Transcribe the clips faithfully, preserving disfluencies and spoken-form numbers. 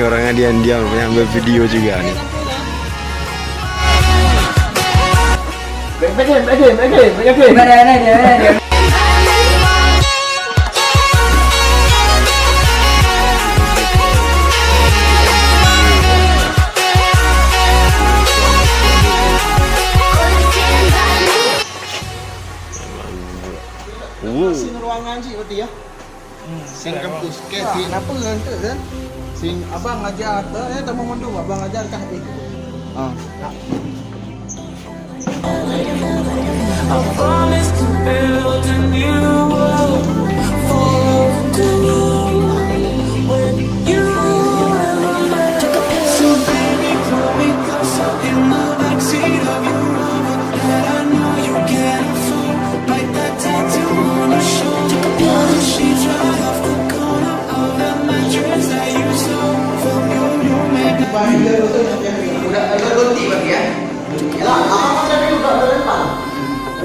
Orang diam-diam yang bervideo juga ni. Back, back game, back game, back game, back game. Mana, mana dia, mana dia? Sing ruangan cik berarti ya? Sing kampus. Okey, sing. Kenapa ngantuk kan? Sing abang ajar, eh, tamu mandum abang ajar kah, eh? Ah. I promise to build a new world for two. When you and I, so baby, pull me closer in the backseat of your Rover that I know you can't afford. Bite that tattoo on your shoulder. She dried off the corner of that mattress that you stole from your roommate. Udah, udah berhenti berarti ya? Yalah, apa-apa tadi udah ada depan.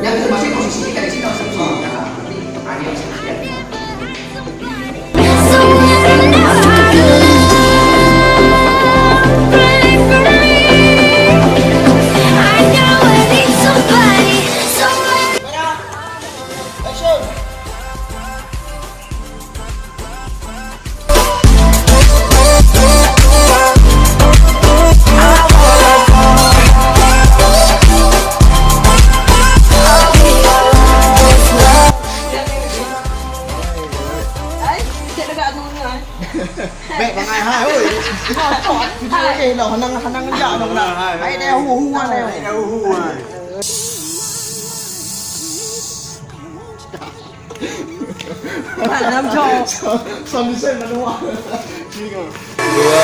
Yang masih posisi kita di sini, posisi. Nah, ini ada yang sedikit. Baik, bangai hai, oi. Jujur, eh, dah hanang, hanang jak dah kena. Hai, dah hu, hu, hai. Hai, dah hu, hu, hai. Malam, Cok. Sound design manual. Sini kau. Dua,